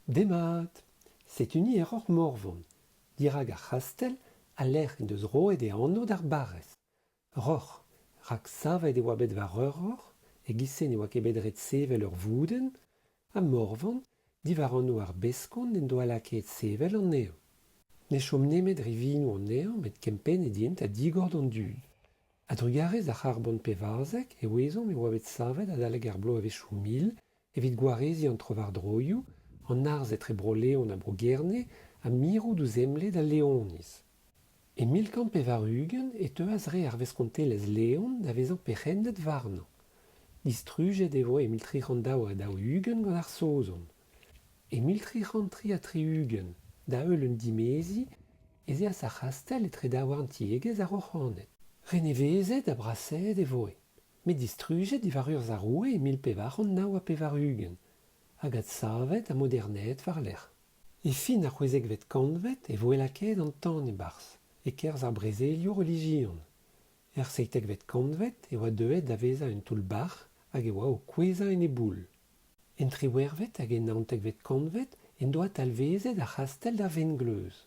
Demat! Setu-ni er Roc'h-Morvan, dirak ar c'hastell al lec'h en deus roet e anv d'ar barrez. Roc'h, rak savet e oa bet war ur roc'h, e-giz-se ne oa ket bet ret sevel ur voudenn, ha Morvan, diwar anv ar beskont en doa lakaet sevel anezhañ. Ne chom nemet rivinoù anezhañ met kempennet int ha digor d'an dud. A-drugarez d'ar c'harbon 14 e ouezomp e oa bet savet adalek ar bloavezhioù 1000 evit gwareziñ an trowardroioù, an harz etre Bro-Leon ha Bro-Gerne ha mirout ouzh emled al Leoniz. E 1180 e teuas re ar veskontelezh Leon da vezañ perc'hennet warnañ. Distrujet e voe e 1342 gant ar Saozon. E 1363, da-heul un dimeziñ, ez eas ar c'hastell etre daouarn tiegezh ar Roc'haned. Renevezet ha brasaet e voe. Met distrujet diwar urzh ar roue e 1489, hag adsavet ha modernaet war-lerc'h. E fin ar c'hwezekvet kantved e voe lakaet an tan e-barzh, e-kerzh ar brezelioù relijion. Er seitekvet kantved e oa deuet da vezañ un toull-bac'h hag e oa o kouezhañ en e boull. En triwec'hvet hag en naontekvet kantved en doa talvezet ar c'hastell da vengleuz,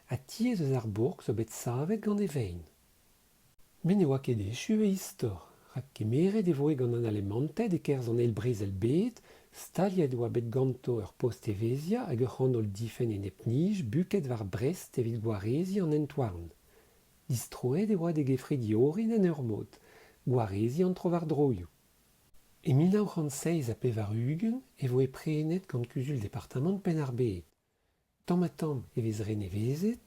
ha tiez eus ar bourk zo bet savet gant e vein. Met ne oa ket echu e istor, rak kemeret e voe gant an Alemanted e-kerzh an Eil Brezel-bed, staliet e oa bet ganto ur post evezhiañ hag ur c'hanol difenn enep-nij buket war Brest evit gwareziñ an hent-houarn. Distroet e oa d'e gefridi orin en ur mod, gwareziñ an trowardroioù. E 1987 e voe prenet gant Kuzul-departamant Penn-ar-Bed. Tamm-ha-tamm e vez renevezet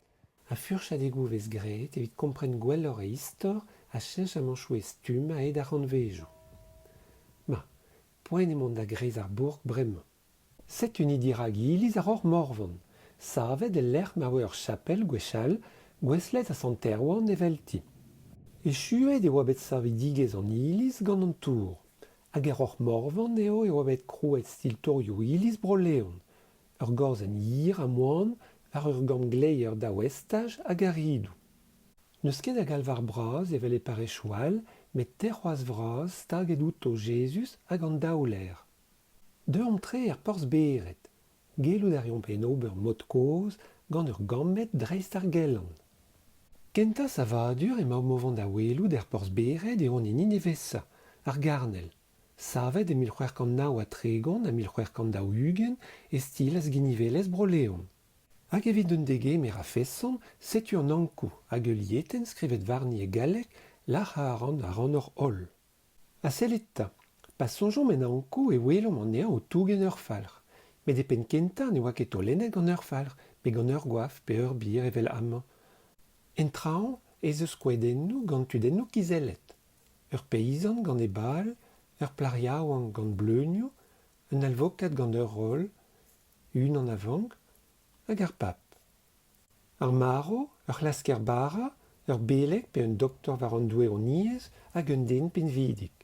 ha furchadegoù 'vez graet evit kompren gwelloc'h e istor ha cheñchamanchoù e stumm a-hed ar c'hantvejoù. Ma, poent eo mont da greiz ar bourk bremañ. Setu ni dirak iliz ar Roc'h-Morvan, savet el lec'h ma oa ur chapel gwechall gouestlet da Sant Erwan evelti. Echuet e oa bet savidigezh an iliz gant an tour, hag er Roc'h-Morvan eo e oa bet krouet stil tourioù-iliz Bro-Leon, Ur gorzenn hir ha moan war ur gambr-gleier daou estaj hag ar ridoù. N'eus ket a galvar bras evel e parrezioù all met teir c'hroaz vras staget outo Jezuz hag an daoler. Deuomp-tre er porzh-bered. Gellout a reomp hen ober mod-kozh gant ur gammed dreist ar gellan. Kentañ savadur emaomp o vont da welout er porzh-bered eo an hini nevesañ, ar garnel. Savet e 1639 ha 1640 e stil azginivelezh Bro-Leon. Hag evit un degemer a-feson, setu an Ankoù hag ul lietenn skrivet warni e galleg, lac'hañ a ran ac'hanoc'h holl. Ha sellit 'ta, pa soñjomp en Ankoù e welomp anezhañ o tougen ur falc'h. Met e penn-kentañ ne oa ket taolennet gant ur falc'h, pe gant ur goaf pe ur bir evel amañ. En traoñ ez eus skoedennoù gant tudennoù kizellet. Ur peizant gant e bal, ur plac'h yaouank gant bleunioù, un alvokad gant ur roll, unan a vank, hag ar pab. Ar marv, ur c'hlasker bara, ur beleg pe un doktor war an doueoniezh hag un den pinvidik.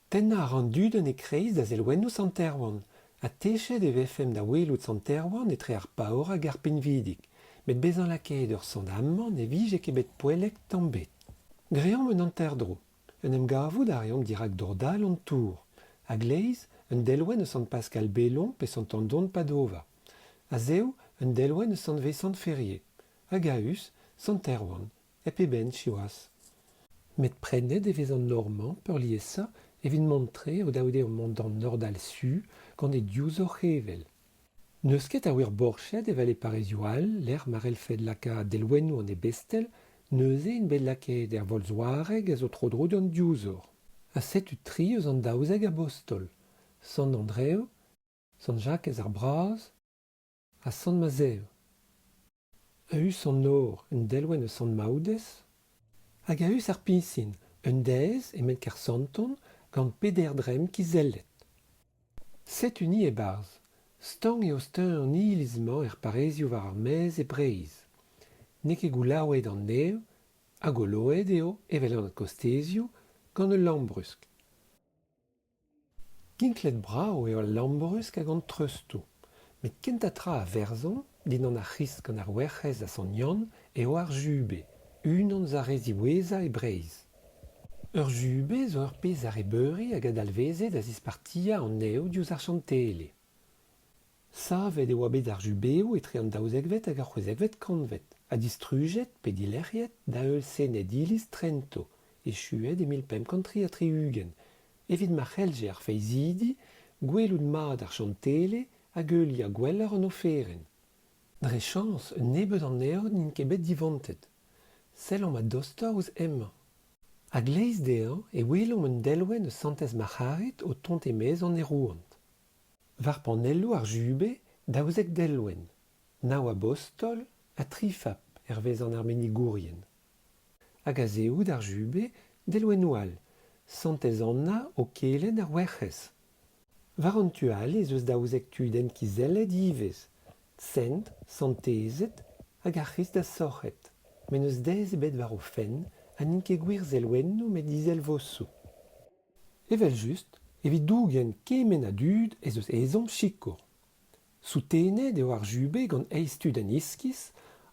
Tennañ a ra an dudenn e-kreiz da zelwennoù Sant Erwan ha techet e vefemp da welout Sant Erwan etre ar paour hag ar pinvidig, met bezañ lakaet ur sant amañ ne vije ket bet poellek tamm 'bet. Greomp un hanter-dro. En em gavout a reomp dirak dor-dal an tour. A-gleiz, un delwenn eus Sant Paskal Belon pe Sant Andon Padova. A-zehoù, un delwenn eus Sant Vesant Ferrier. Hag a-us, Sant Erwan, hep e benn siwazh. Met prennet e vez an nor-mañ peurliesañ evit mont-tre eo dav dezhañ mont d'an nor-dal su gant e div zor heñvel. N'eus ket a wir borched evel e parrezioù all lec'h ma c'hellfed lakaat delwennoù an ebestel, neuze int bet lakaet er volz-wareg a zo tro-dro d'an div zor. Ha setu tri eus an 12 abostol, Sant Andrev, Sant Jakez ar Braz ha Sant Mazhev. A-us an nor, un delwenn eus Sant Maodez, hag a-us ar piñsin, un daez e-men Kersanton gant peder dremm kizellet. Setu ni e-barzh. Stank eo steuñv an iliz-mañ er parrezioù war ar maez e Breizh. N'eo ket goulaouet an nev ha goloet eo, evel an kostezioù, gant ul lambrusk. Kinklet brav eo al lambrusk hag an treustoù. Met kentañ tra a verzomp, dindan ar C'hrist gant ar Werc'hez ha Sant Yann, eo ar jube, unan eus ar re ziwezhañ e Breizh. Ur jube zo ur pezh arrebeuri hag a dalveze da zispartiañ an nev diouzh ar chantele. Savet e oa bet ar jubeoù etre an daouzekvet hag ar c'hwezekvet kantved ha distrujet pe dilec'hiet da-heul Sened-Iliz Trento, echuet e 1563, evit ma c'hellje ar feizidi gwelout mat ar chantele hag heuliañ gwelloc'h an oferenn. Dre chañs, un nebeud anezho n'int ket bet divontet. Sellomp a-dostoc'h ouzh hemañ. A-gleiz dezhañ e welomp un delwenn eus Santez Marc'harid o tont e-maez an aerouant. War panelloù ar jube, 12 delwenn, nav abostol ha tri fab hervez an arbennigourien. Hag a-zehou d'ar jube, delwennoù all, Santez Anna o kelenn ar Werc'hez. War an tu all ez eus 12 tudenn kizellet ivez, sent, santezed hag ar C'hrist dasorc'het, met n'eus deiz ebet war o fenn ha n'int ket gwir zelwennoù met izelvosoù. Evel-just, evit dougen kement a dud ez eus ezhomm sikour. Soutenet eo ar jube gant eizh tudenn iskis,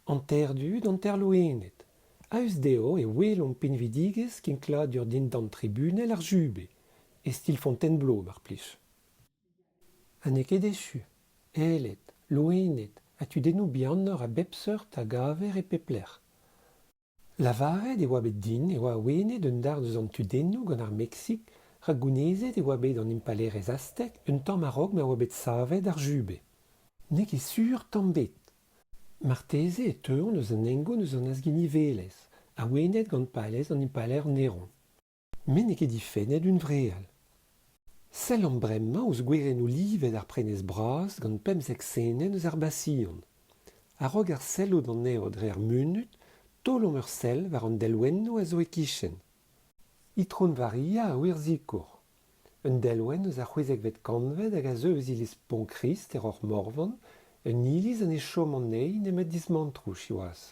hanter-dud, hanter-loened. A-us dezho e welomp pinvidigezh kinkladur dindan tribunell ar jube, e stil Fontainebleau mar plij. Ha n'eo ket echu. Aeled, loened ha tudennoù bihanoc'h a bep seurt a gaver e pep lec'h. Lavaret e oa bet din e oa awenet un darn eus an tudennoù gant ar Meksik rak gounezet e oa bet an impalaerezh aztek un tamm a-raok ma oa bet savet ar jube. N'eo ket sur tamm 'bet. Marteze e teuont eus an hengoun eus an azginivelezh, awenet gant palez an impalaer Neron. Met n'eo ket difennet hunvreal. Sellomp bremañ ouzh gwerennoù livet ar prenestr bras gant 15 senenn eus ar Basion. A-raok ar sellout anezho dre ar munud, taolomp ur sell war an delwennoù a zo e-kichen. Itron Varia a wir sikour. Un delwenn eus ar c'hwezekvet kantved hag a zeu eus iliz Pont-Krist e Roc'h-Morvan, un iliz ha ne chom anezhi nemet dismantroù siwazh.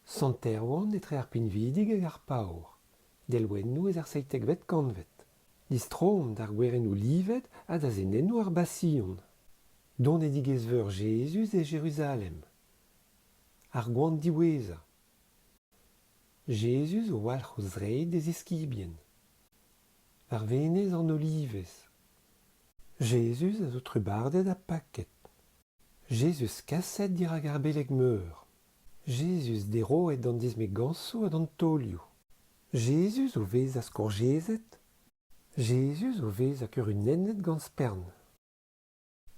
Sant Erwan etre ar pinvidig hag ar paour. Delwennoù eus ar seitekvet kantved. Distroomp d'ar gwerennoù livet ha da senennoù ar Basion. Donedigezh-veur Jezuz e Jeruzalem. Ar goan diwezhañ. Jezuz o walc'h o zreid d'e ziskibien. War venez an Olivez. Jezuz a zo trubardet ha paket. Jezuz kaset dirak ar beleg-meur. Jezuz deroet d'an dismegañsoù ha d'an taolioù. Jezuz o vezañ skourjezet. Jezuz o vezañ kurunennet gant spern.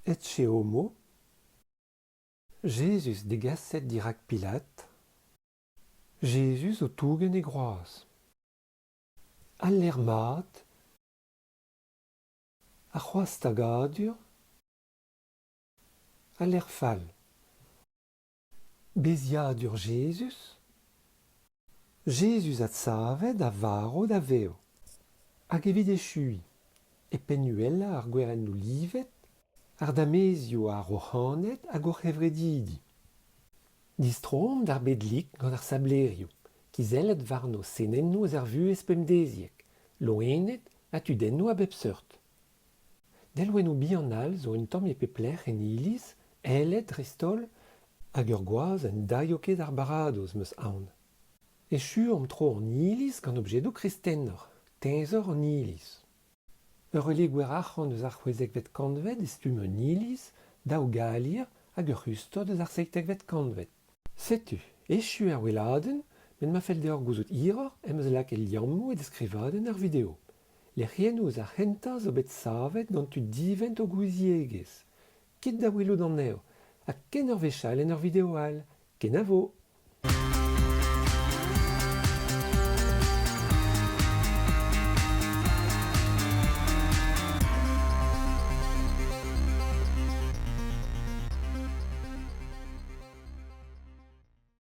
Ecce homo. Jezuz degaset dirak Pilat. Jezuz o tougen e groaz. Al lec'h mat. Ar c'hroazstagadur. Al lec'h fall. Beziadur Jezuz. Jezuz adsavet a varv da vev. Hag evit echuiñ, e penn uhelañ ar gwerennoù livet, ardamezioù ar Roc'haned hag o c'hevredidi. Distroomp d'ar bed lik gant ar sablerioù, kizellet warno senennoù eus ar vuhez pemdeziek, loened ha tudennoù a bep seurt. Delwennoù bihan all zo un tamm e pep lec'h en iliz, aeled dreist-holl, hag ur gwaz en daio ket d'ar baradoz 'm eus aon. Echuomp tro an iliz gant objedoù kristenoc'h, teñzor an iliz. Ur relegouer arc'hant eus ar c'hwezekvet kantved e stumm un iliz, daou galir hag ur c'hustod eus ar seitekvet kantved. Setu, echu ar weladenn, met ma fell deoc'h gouzout hiroc'h em eus lakaet liammoù e deskrivadenn ar video. Lec'hiennoù eus ar c'hentañ zo bet savet gant tud divent o gouiziegezh. Kit da welout anezho, ha ken ur wech all en ur video all. Kenavo!